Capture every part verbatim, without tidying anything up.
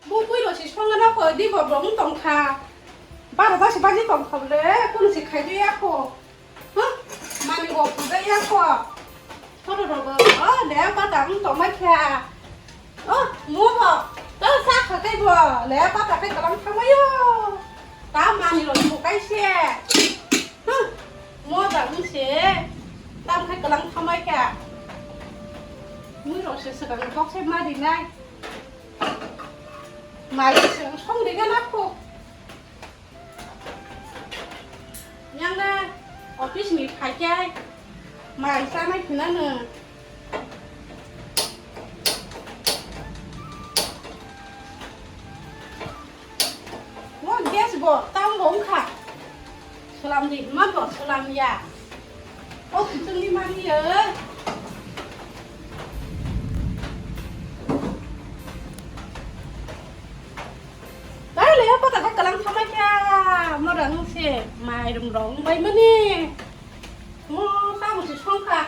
Bo bui rok si songna kho di bo bong tong kha. Baro ta si baji tong kha le kun si khai di ya kho. Huh? Mani bo phu da ya kho. Thoro ro bo o le ba ta tong ma kha. O mo bo ta sa kha kai bo le ba ta kai kalang kha ma yo. Ta mani ro mo kai se. Huh? Mo da mo se. Tam khai kalang kha ma kha. Mui rok se sa kang bok se ma di nai. Mai se song de ga na kho. Yang na office ni phai khe mai chanai khna no. Mo gas bo tam bo wngkha. Slam di ma bo slam ya. O kuchung di mani ya. Dai le apa ta kalang thamai kya. Mo rang se mai rum rong bai mani. Mo ta mo si songkha.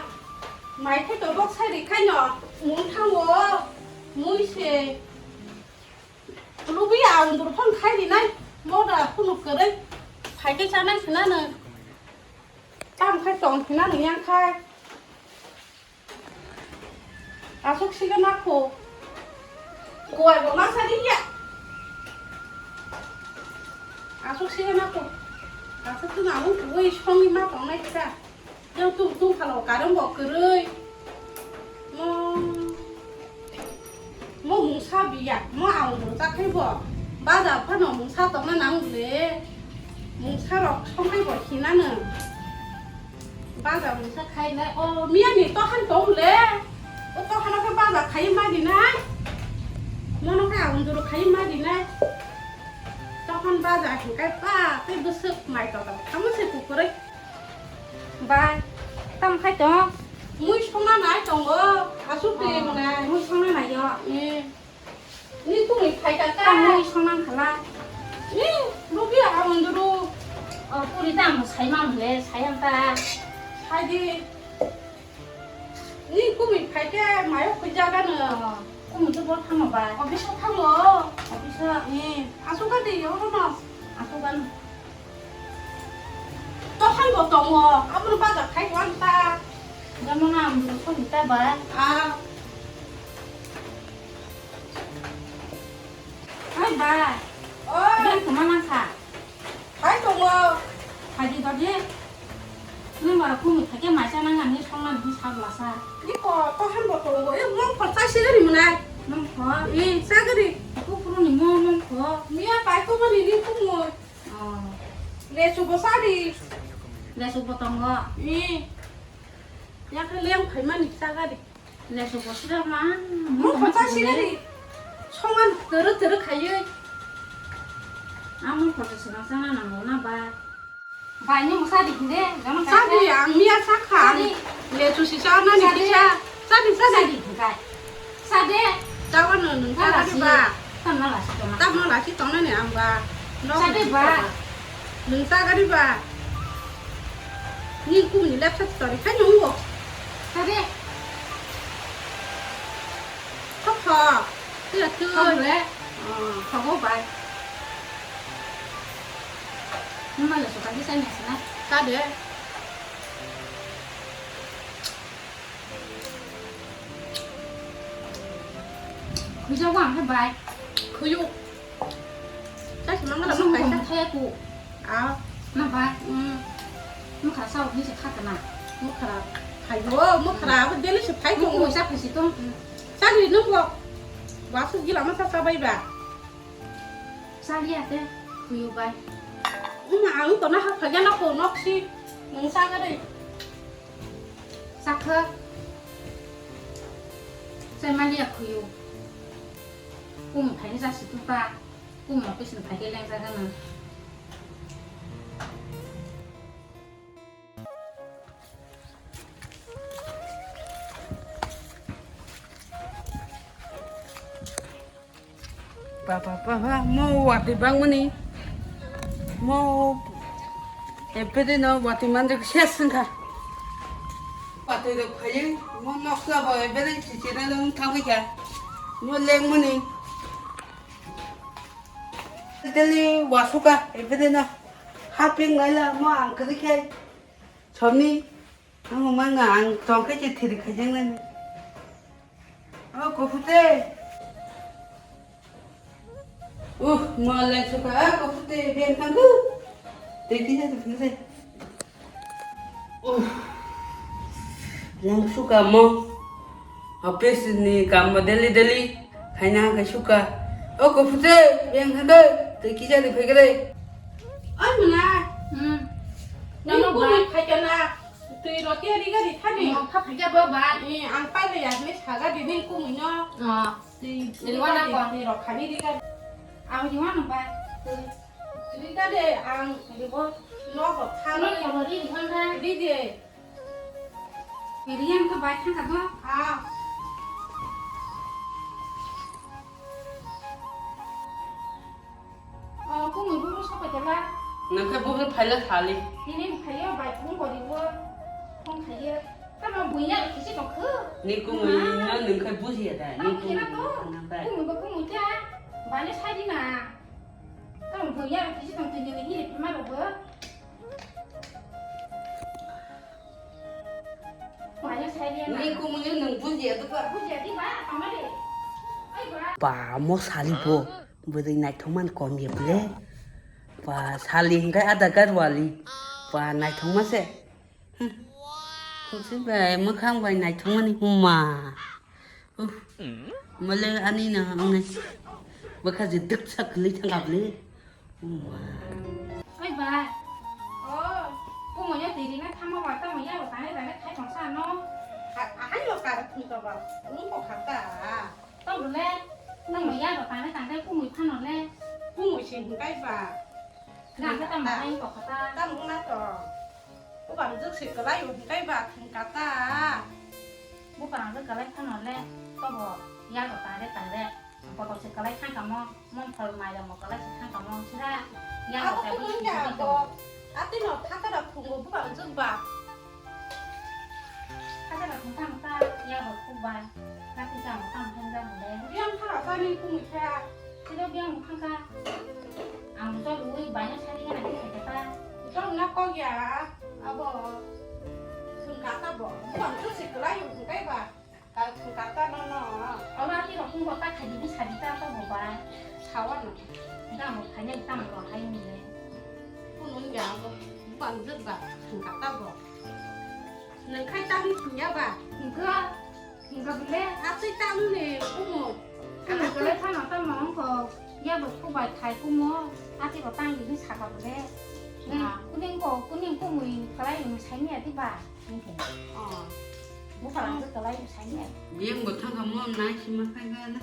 Mai khe to bok sai ri khai no. Mung thango. Mui se. Lubi ang dur phang khai ri nai. Mo da phunu kwrwi. Phai khe chanai khna no. Tam khai tong khna no yang khai. Aswk siga nakho. Kuwai bo masa di ya. Aswk siga nakho. Aswk tu namu kuwi songi ma tongnai kisa. Yang tung tung khalo karang bo kwrwi. Mo, mo mungsa biya, mo ang bo ta khai bo. Baja phano mungsa tongna nang le. Mungsa rok songai bo khina no. Baja mungsa khai nai. O, miya ni tohan tong le. O tohan khe baja khai ma di nai. Mono khe ang duru khai ma di nai. Tohan baja hikai pa, tei bwswk mai to to. Tamo se kukuroi. Bai, tam khai to. Mui songna nai tongo. Asuk de mwnai. Mui songna nai yo. Eh. Ni tungwi phai ka ka. Tamo i songna khala. Ni rugi a unduru. O puri tamo sai ma mle sai am ta. Sai di. Ni kumui phai ke mayo khuja ga no. O, kumui to bor thango ba. Office o thango. Office o. Ni asu ga de yo no. Asu ga no. To han bo tongo. Abro ba ga khai wan ta. Ga no na am so ni ta ba. A. Hai ba. Oi. Beng tuma nang kha. Hai tongo. Hai di dodi. Nang ba kumi thake maisa nang ani songna ni sabla sa. Iko to han bo tongo. E mong phor chai se gari mwnai. Mong phor. E sa gari. Ko puro ni mo mong phor. Miya pai ko mani ni kumo. Oh. Lesu bo sa di. Lesu bo tongo. E. Ya khe leng phai mani sa gari. Lesu bo sira ma. Mo phacha sira ri. Songan toro toro khaiwi. Amo phacha sira sana nango na ba. Ba ni mo sadi hinde, jono kai. Sadi ang miya sakha. Sadi. Lesu sisa na ni kisa. Sadi sadi. Sadi kai. Sadi. Tawa no nung ta gari ba. Tamna lasi tongna. Tamna lasi tongna ni ang ba. Sadi ba. Nung ta gari ba. Ni kum ni lepsa tori khai nung bo. Sadi. Thok thok. Tila tui. Thok le. Oh. Thok bo bai. Numa le suka di sai mesna. Sadi. Khuijago ang khe bai. Khuiyo. Chai se mangala. Aswk ma kaisa. Mung thaya ku. Ah. Na bai. Hmm. Mukha sao ni se kha kana. Mukha. Hayo, mukha abo daily se phai tongo. Mukha sa phai si tong. Chari nung bo. Wasu gila masa sabai ba. Chaliya te khuiyo bai. Uma ang to na ha phagya na ko nok si. Nung sa gari. Sakha. Chai maliya khuiyo. Kum phaini jasi tupa. Kum office ni phaikhe lengjagana. Papa, papa, mo watwi bangmani. Mo ebede no watwi manjak ses wngkha. Watwi rok phaiwi mo nokla bo ebede chichira wng thangwi kha. Mo lengmani. Teli wasuka, ebede na. Haping laila mo ang kiri khai. Somni, ang manga ang tongke che thiri khai jeng nani. O kopute. Uh, mo lai suka, ah, kopute, ben tangku. Teki ja tu se. Uff. Yang suka mo. Office ni kam mo daily daily. Khaina kha suka. O kopute, yang tangku. Teki ja tu phai kare. Oi muna. Hmm. Nang ko mai khai kana. Tui roti ari gari thani. Mo kha phai ja ba ba. Ni ang pai le ya ni saga di ni ko muno. Ah. Tui, tui wana ko. Tui rok khani di ka. Ang di wana ba. Tui, tui ka de ang di bo no ko thang. No ko ri di hon ka. Di de. Ri yang ko bai thang ka do. Ah. Oh, kung ibu ru sokai tela. Nang khe bo phaila sali. Nini phaio bai kung ko di bo. Kung khaye. Tamo buiya kisi tongkhu. Ni kumui no nung khai bujiya da. Ni kumui no bai. Kumui bo kumui ta. Bani sai di na. Tamo buiya kisi tongkhu ni hiri pima ro bo. Bani sai di na. Ni kumui no nung bujiya da ba. Bujiya di ba, tamo de. Ai ba. Ba mo sali bo. Bwrwi naithokmani kom ya ble. Ba sali hwnkhe ada garwali. Ba naithokma se. Hmm. Hwnkhe bai mwkhang bai naithokmani huma. Uff. Male ani na wngnai. Bwkha je dwksa kwlwi thangkha ble. Huma. Oi ba. Oh, kumoyo tiri na thangma ba tamo ya ba tane tane khai thongsa no. Ahai lo kar thung to ba. Ung ko khata. Tamo le, nang ya ba tane tang dai kumui phano le. Kumui se hingkai ba. Nang khe tamo ai ko kata. Tamo na to. Ko bang jok se kalai hingkai ba thing kata. Bu bang jok kalai phano le. Tamo ya ba tane tang dai. Kotor se kalai thang kamo. Mon phal mai ramo kalai se thang kamo. Sira ya ba tane. Ati no thata da phungo bu bang jok ba. Kasa rok mokha mokha ya bo khuk bai. Kati sa mokha mokha ni jabo le. Biyang kha rok kani kumui kha. Silo biyang mokha kha. Ang bo chol ui bai no sari ya na khe kha. Chol na kok ya. Abo. Thun kata bo. Bukan tu si kelai ui kai ba. Kal thun kata no no. Aba ati rok kung bo ta khai di sari ta to bo bai. Sawa no. Dam bo khai ne dam bo hai ni le. Kunun ya bo. Bukan tu ba. Thun kata bo. Nang khai tang ya ba? Hingkha, hingkha bile. Atwi tang ni kumo. Kumo bile thano tamo wngkho. Ya bo kubai khai kumo. Atwi bo tang ni saka bile. Nang kuning ko, kuning kumui kalai ni sai ni ati ba? Hingkha. Oh. Buka lang kalai ni sai ni. Biyang bo thang kamo nai sima khai ga na.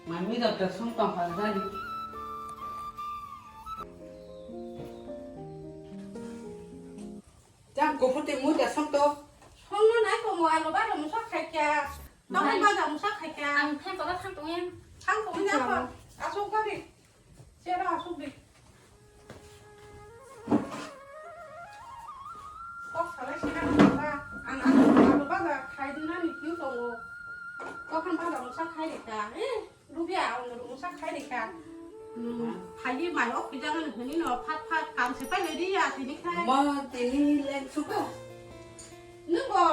Mami da ta song tong kha ga ni. Jang kuphur twi mui da song to. Song no nai ko mo alo ba da musa khai kya. Tamo ba da musa khai kya. Ang phen kola thang tong yang. Thang tong yang ko. Asuk gari. Sera asuk di. Kok salai sina ba. Ang alo ba da khai dina ni twi tongo. Kok han ba da musa khai di ta. Eh. Rubia, ang rung sak khai rikha. Hmm, phaidi mai o khujagani hwnwi no phat phat kam se pai ledi ya tini khai. Ma tini leng suka. Nungo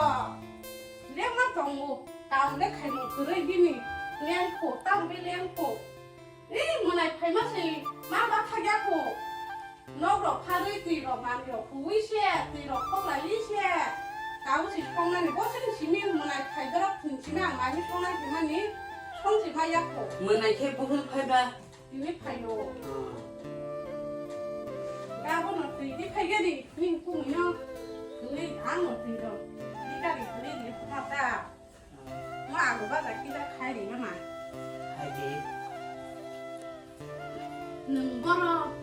leng ma tongo, kam le khai mo kwrwi bini leng pho, tam bi leng pho. Ei, mwnai phaima se ma ba thagya pho. Nok rok pharwi twi rok manwi rok huwi se, twi rok khoklaiwi se. Kau si songnani bo se simi mwnai phai dorok thung simi ang mai songnai himani song si maya kho. Mwnai khe buhul phaiba. Tini phaio. Hmm. Gabono twi di phaigani, ning kumui no. Twi ang no twi rok. Di kari twi di mata. Mo alo baja kisa khai ri ma. Khai di. Nwng boro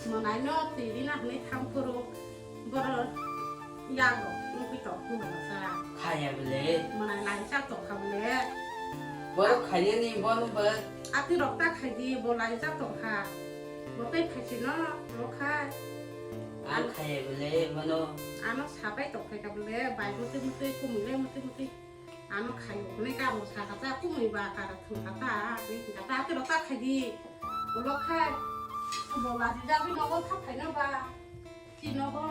mwnai no twi rina hwnwi thang phuru boro yago wngwi tong phuru sa. Khaya bwle. Mwnai laijak tong kha bwle. Boro khainani bono bo. Ati rok ta khai di bo laijak tong kha. Bo tei khai si no ro khai. Ang khaya bwle bono. Ano sabai tong khai ka bwle bai mwtwi mwtwi kumui le mwtwi mwtwi. Ano khayo hwnwi kamo sakha ta, kumui ba kara thung kha ta, ni thung kha ta, atwrok ta khai di. Ulo khai. Bo ladi jagwi nogo thap phaina ba. Twi nogo.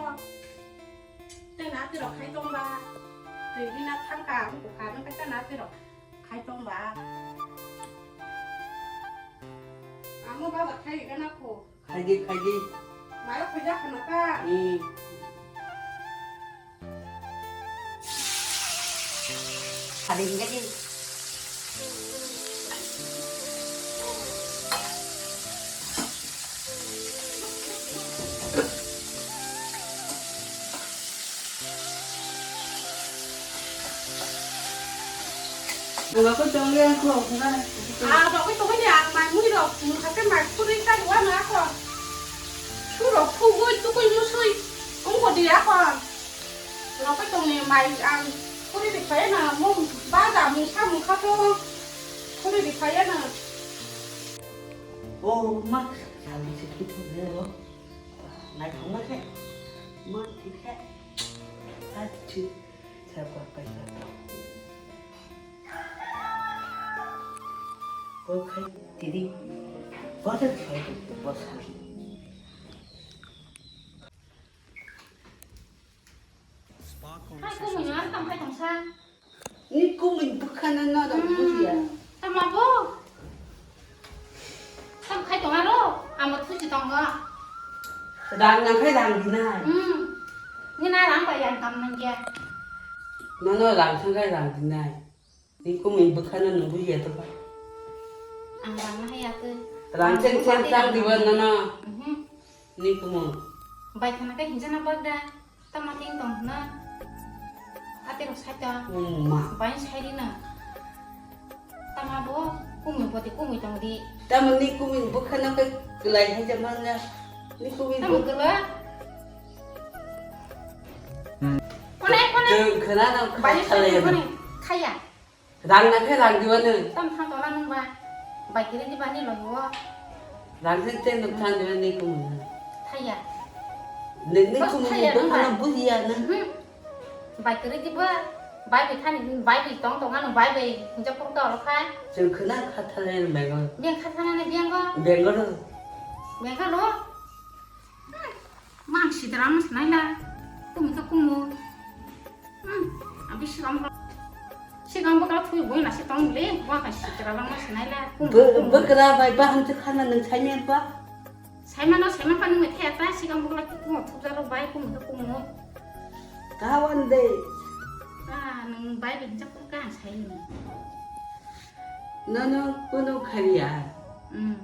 Tei na twi rok khai tong ba. Twi ri na thang ka, ang kha nang kha na twi rok khai tong ba. Amo ba ba khai ga na ko. Khaidi, khaidi. Maya khuja khana ta. Hmm. Khaidi, khaidi. Ang rokoi tongwi ang khulok hwnna. Ah, rokoi tongwi ni ang mai mui rok, mui kha khe mai khurui ta rw ano ako. Su rok khugui tukui musui wngkha di ako. Rokoi tongni mai ang khurui ri phai na, mung baja mung sa mung kha to khurui ri phai na. O ma, sami se khitho le ro. Nai thong ma khe. Ma thik khe. Ta thik. Sa pa pa sa. Bo khai tiri. Bo khai bo sa. Hai kumui no tam khai tongsa. Ni kumui bwkhana no da bujiya. Tama bo. Tam khai tong aro, amo thuchi tongo. Rang nang khai rang dinai. Hmm. Ni na rang bai yang kam nang ya. Nono rang thang khai rang dinai. Ni kumui bwkhano nung bujiya to ba. Ang rang na haya to. Rang chen chen tang diba nono. Mhm. Ni kumui. Bai khana kai hinjana bagda. Tama ting tong na. Ate rok sai ta. Hmm, ma. Bai sai ri na. Tama bo kumui bo te kumui tong di. Tamo ni kumui bwkhano kai kwlai hai jama na. Ni kumui. Tamo bwkha. Kone kone. Khana na. Bai sai ri kone. Khaya. Rang na khe rang diba nung. Tam thang tona nung ba. Bai kiri diba ni lohi o. Rang khe te nuk thang diba ni kumu. Thaya. Ni, ni kumu thaya ni nung ba. Bang buhiya na. Mhm. Bai kiri diba. Bai bai thani, bai bai tong tong ano bai bai. Hinja pur ka oro khai. Chwng khna kha thale ni bengo. Beng kha thana ni bengo. Bengo ro. Bengo ro. Hmm, mang sidra mas naila. Kumu to kumu. Hmm, abi sikam ko. Sikam ko kala thui boi na si tong le, wa ka sidra lang mas naila. Kumu to kumu. Bwkra bai ba hamse khana nung saimen ba. Saiman no saiman pa nung the ta sikam ko kala kumu thuja ro bai kumu to kumu. Kawan de. Ah, nung bai bin chak ko ka sai ni. Nono kuno khariya. Hmm.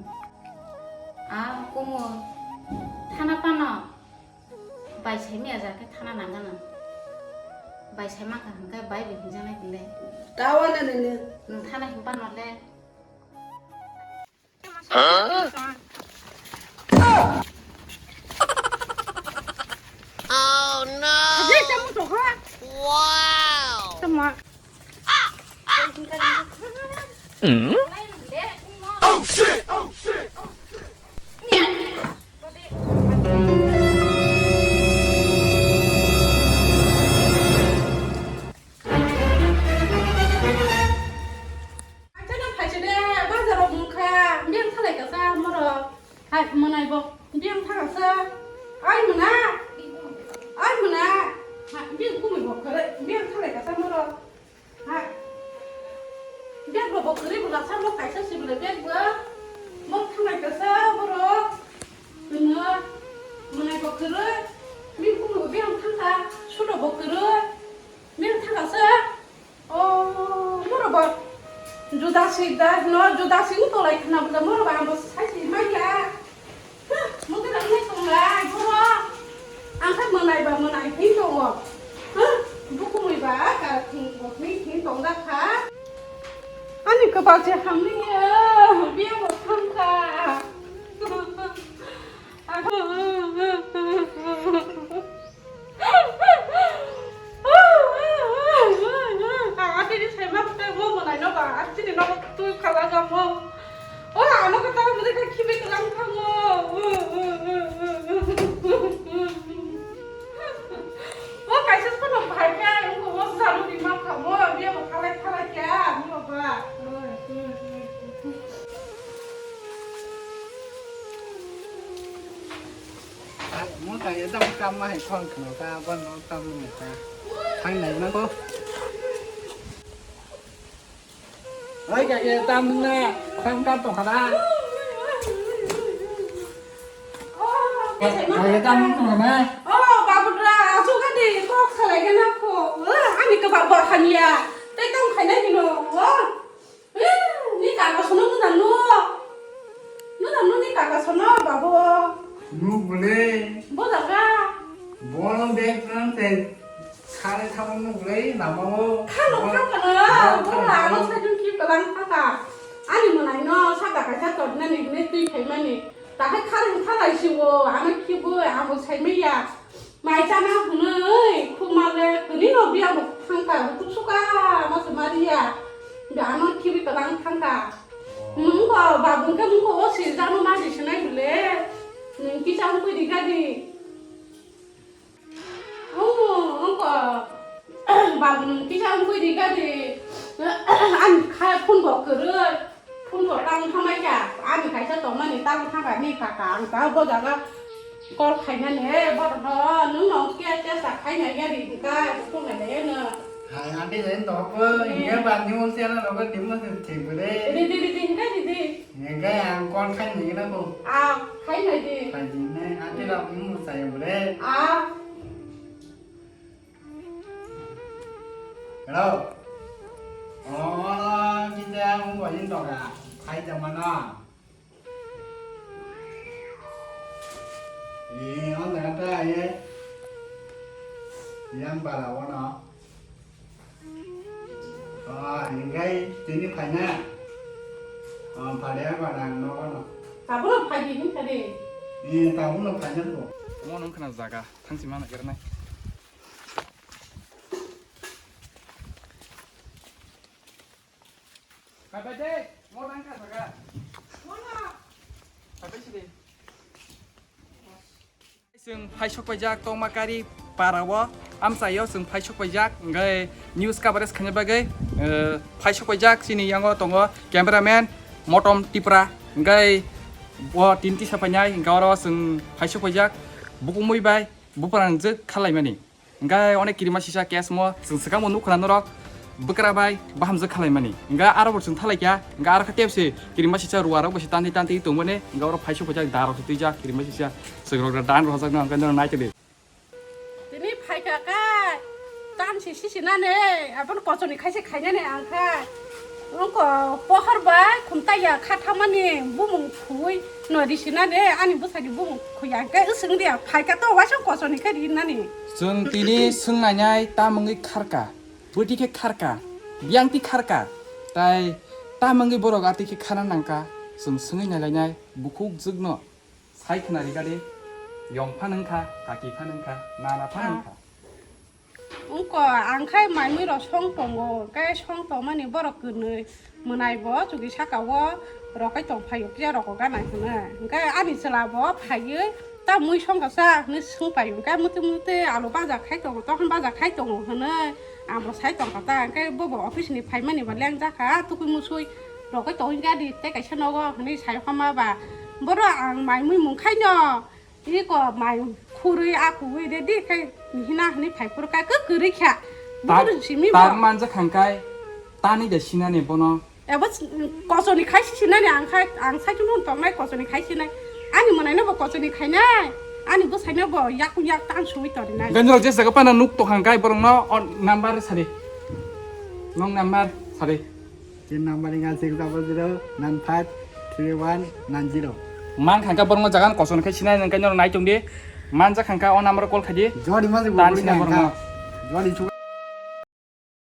A kumu thana pano bai sai miya ja khe thana nangana. Bai sai maka hwnkhe bai bai hinjaknai hinle. Tawa na nini. Nwng thana hin pano le. Huh? Oh no! Wow! Tama. Oh shit! Oh shit! Acha na phaisa de, bazar o mungkha, biyang thalai kasa moro. Hai, mwnai bo, biyang thangasa. Ai mwnai, ai mwnai. Ha, biyang kumui bo kare, biyang thalai kasa moro. Ha. Bag bo bo kwrwi bo lasa mo kaisa si bole bag bo. Mo thangnai kasa borok. Twngo. Mwnai bo kwrwi. Mi bumo bo biyang thangkha. Sudo bo kwrwi. Biyang thangkha sa. Oh, moro bo. Juda si da no juda si tolai khna bo moro ba bo sai si manya. Mungkin ang nai tonglai, borok. Ang khe mwnai ba mwnai hin tongo. Huh? Bukumui ba ka thing bo thing hin tong da kha. Ani kwpal se hamni ya, biya bo thang kha. Ang atini saima khe mo mwnai no ba, atini no twi khala ga mo. O ano khe ta mujhe khe khibi klang thango. O kaisa sono bhai khe, o jaru ni ma kha mo, biya bo khalai khalai khe, mo ba. Mo kaya dam kam ma hai khon khno ka, bon no tam no ka. Thang nai na ko. Oi kaya dam na, thang ka to khana. Kaya dam no khna. Oh, Babudra, asu ka di, kok salai ka na ko. Ani ka ba ba khania. Tei tong khaina hino. Oh. Eh, ni kaka sono nuna no. Nuna no ni kaka sono, babo. Nu bole. Bo daga. Bono bek pran te. Khare khamo nu bole, namo. Khalo khaka na. Bo la ano sajun ki pelang khaka. Ani monai no, sa daga sa tot na ni, ne tui phai mani. Takhai khare khalai si wo, ano ki bo, amo sai maya. Mai chana hwnwi khukma le kwrwi no biyang bo thangka, rutuk suka ma se mariya. Ba ano khibi kwbang thangka. Nwng bo babung khe nwng bo o sirjak no ma di sinai bwle. Nwng kisa wngkui di gadi. Omo, wngkha. Babung nwng kisa wngkui di gadi. Ani kha phone bo kwrwi. Phone bo tang thamai kha, ani kaisa tongmani tang thangkha ni kaka, ang ta bo jaga call khainani he, borok no, nwng no kya kya sa khaina ya ri hwnkha, phone nai le no. Hai, ante jen to ko, Hmm. Ye ba ni mo se na ro ko dim mo se thik bole. Di, di, di, di, hwnkha di, di. Hwnkha ang call khaina ya na ko. Ah, khaina di. Khai di ne, ante ro ni mo sa ya bole. Ah. Hello. Oh, kita ang buat ini dong ya. Hai, zaman na. Eh, on dengan ta ye. Yang bala wana. Ah, ini kai, ini paina. Ah, pada apa nang no no. Tabuno phai di hin tadi. Eh, tabuno paina ko. Mo nong kana jaga, thang si mana kernai. Kabai de, mo dang kha jaga. Mo na. Kabai si de. Chwng phaisok paijak Tongmakari para o, amchaio chwng phaisok paijak, hwnkhe news coverage khaina bagwi, eh, phaisok paijak chini yango tongo cameraman Motom Tipra, hwnkhe bo tin tisa painai, hwnkhe oro chwng phaisok paijak bukumui bai buphrangjwk khalaimani. Hwnkhe onek kirima sisa case mo chwng swkang bo nukha norok bwkra bai bahamjwk khalaimani. Hwnkhe aro bo chwng thalaikha, hwnkhe aro khe tepse kirima sisa ruwa rok bo se tanti tanti tongmani. Hwnkhe oro phaisok phaijak da rok se twijak kirima sisa chwng rok da dan rok hojak no hwnkhe norok naitidi. Tini phaikha khe tan si sisi nani, aboni kochoni khaise khainani ang khe. Wngkha pohor bai khumtai ya kha thamani bumung khui no risi nani ani bwsai ni bumung khui ang khe swng dia phaikha to waisa kochoni khe ri nani. Chwng tini swng nainai tamungwi kharka, bwtwi khe kharka, biyangtwi kharka, tai tamungwi borok atwi khe khana nangka, chwng swngwi nailainai bukhuk jwkno. Sai khna ri gadi, yong phan wngkha, kaki phan wngkha, nana phan wngkha. Wngkha, ang khai maimui rok song tongo, hwnkhe song tongmani borok kwnwi mwnai bo chugi saka o rokai tong phaio, kisa rok o gana hwnwi. Hwnkhe ani chwla bo phaiwi, "Ta mui song kasa?" hwnwi swng paio, hwnkhe mwtwi mwtwi alu baja khai tongo, tokhon baja khai tongo hwnwi. Ang bo sai tongkha ta, hwnkhe bo bo office ni phaimani bo lengjakha, tukui musui rokai tongwi gadi tei kaisa nogo hwnwi sai homa ba. Boro ang maimui mung khaino, iko mai khurui akugui de di khai hina hwnwi phai phuru kha kwrwi kha. Bukhuru simi bo. Tak manjak khangkai tani de sinani bono. Ebo s-, kochoni khai si sinani ang khai, ang sai chumung tongnai kochoni khai sinai. Ani mwnaino bo kochoni khainai. Ani bwsaino bo yak yak tan sui torinai. Ganjol je jaga pana nuk tong hang kai borok no on number sari. Nong number sari. Tin number inga six double zero nine five three one nine zero. Man khangka borok no jaga kochoni khai sinai nang kai nai tong di. Man jak khangka o number call khai di. Jodi ma. Tan sinai borok no. Jodi chu.